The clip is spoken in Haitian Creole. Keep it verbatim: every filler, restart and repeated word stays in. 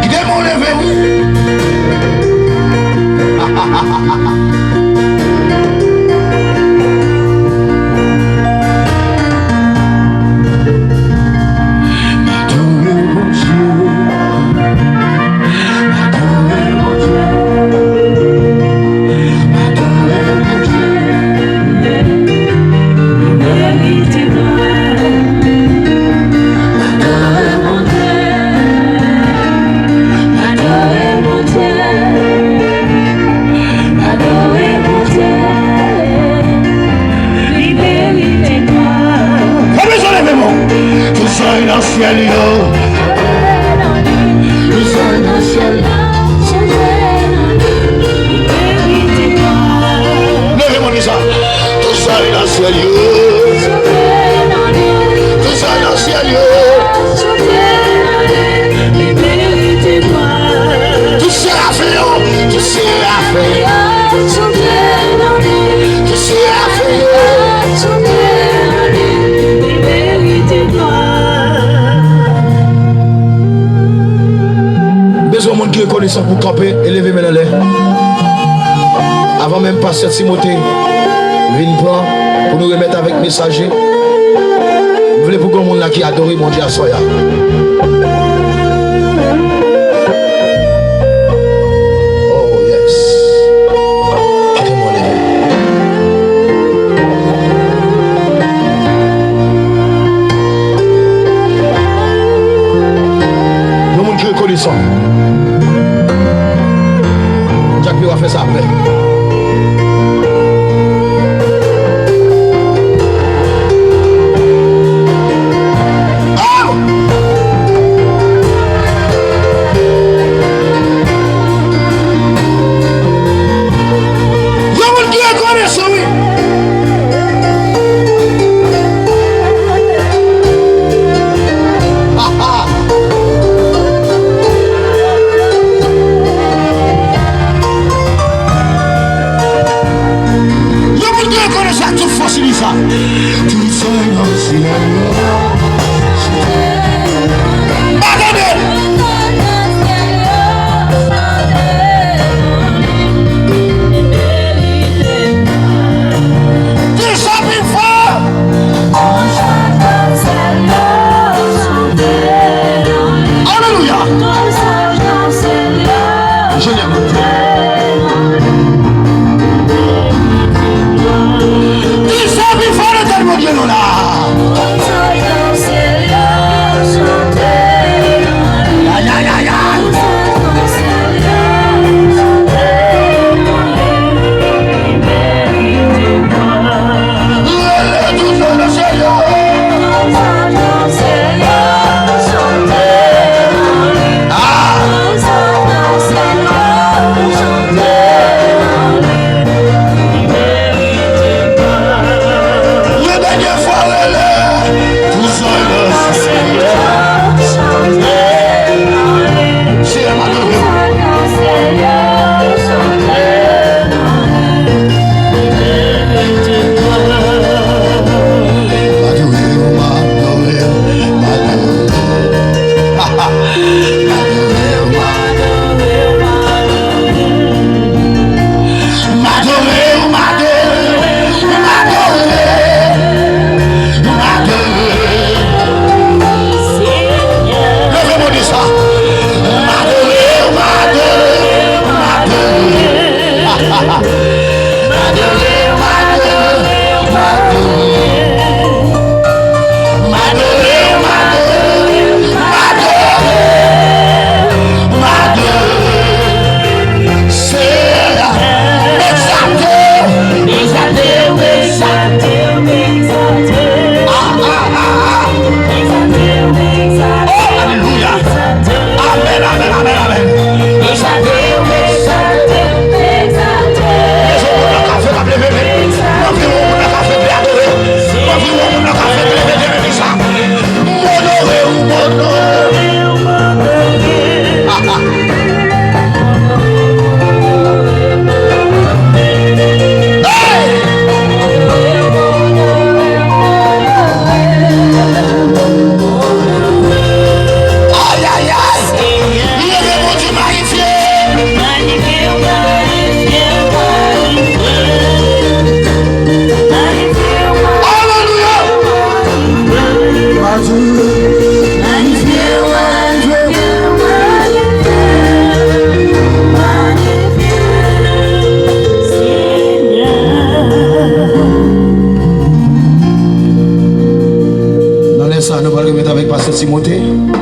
Kite men w leve, wi. M adore Bondye. M adore Bondye. M adore Bondye. Li merite glwa. M adore Bondye. M adore Bondye. M adore Bondye. Li merite glwa. Pa bezwen leve men w. Tout zòrèy nan syèl yo. Tout zòrèy nan syèl. Leve men w, di sa. Tout zòrèy nan syèl yo. Tout zòrèy nan syèl yo. Tout serafen yo. Tout serafen yo. Tout serafen yo. M bezwen moun ki rekonesan pou kanpe e leve men l anlè. Avan menm pastè Timote vin pran pou nou remèt avèk mesaje, m vle pou gen moun la ki adore Bondye aswè a. Oh, yes. Kite mwen leve. Yon moun ki rekonesan. Dyak yo va fè sa apre. Oh! Yon moun ki rekonesan, wi. Yon moun ki rekonesan ak tout fòs li sa. Tout sa nan syèl yo. Atande! Ki sa pi fò? Alelouya! Jenyè. Ki sa pi fò nan tèt Bondye nou la? Ay, ay, ay, ay. Rele tout non nan Senyè. Ah! Avèk pastè Timote.